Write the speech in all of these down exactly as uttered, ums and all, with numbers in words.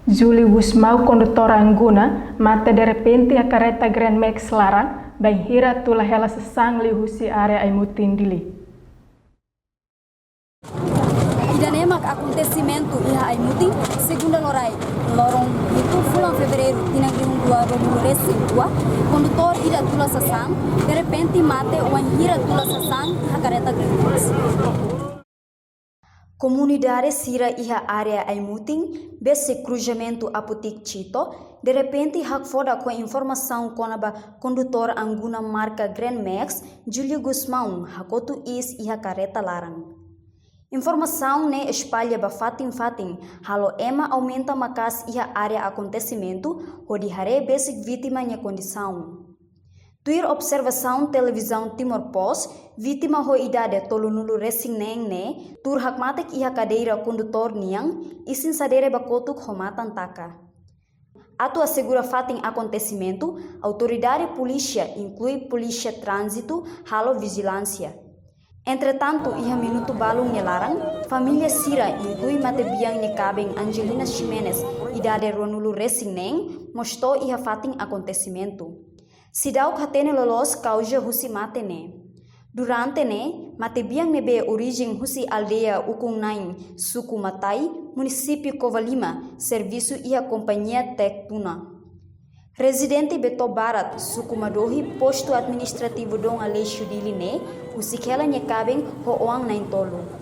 Julio Gusmão, kondutór Angguna, mate derrepente iha kareta Grand Max laran, bainhira tula hela sasán liuhusi área Aimutin, Dili. Ida-ne'e mak akontesimentu iha Aimutin, segunda loraik, loron hitu fulan Fevereiru, tinan rihun rua rua-nulu resin rua, kondutór ida tula sasán, derrepente mate wainhira tula sasán iha kareta Grand Max. Komunidade sira iha área Aimutin, besik kruzamentu Aputik Chito, derrepente hakfodak ho informasaun kona-ba kondutór Angguna marka Grand Max, Julio Gusmão, hakotu iis iha kareta laran. Informasaun ne'e espalla ba fatin-fatin, halo ema aumenta maka'as iha área akontesimentu, hodi haree besik vítima nia kondisaun. Tuir observasaun Televizaun Timor Post, vítima ho idade tolunulu resin neen ne'e tuur hakmatek iha kadeira kondutór nian, isin sadere ba kotuk ho matan taka. Atu asegura fatin akontesimentu, autoridade polísia, inklui Polísia Tránzitu, halo vijilánsia. Entretantu, iha minutu balun nia laran, família sira, inklui matebian nia kaben Angelina Ximenes, idade ruanulu resin neen, mós to'o iha fatin akontesimentu. Seidauk hatene loloos kauza husi mate ne'e. Durante ne'e, matebian ne'ebé orijen husi aldeia Ukun Nain, suku Matai, munisípiu Covalima, servisu iha kompañia Tectuna. Rezidente Beto Barat, suku Madohi, postu administrativu Dom Aleixo, Dili ne'e, husik hela nia kaben ho oan na'in-tolu.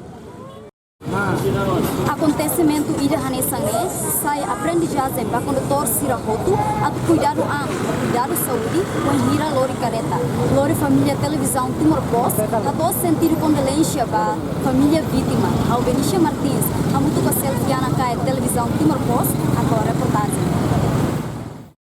Akontesimentu ida hanesan ne'e sai aprendizajen ba kondutór sira hotu atu kuidadu an, kuidadu saúde, wainhira lori kareta. Lori família Televizaun Timor Post hato'o sentidu kondolénsia ba família vítima. Ha'u Benicia Martins, hamutuk ho Selviana Kae, Televizaun Timor Post,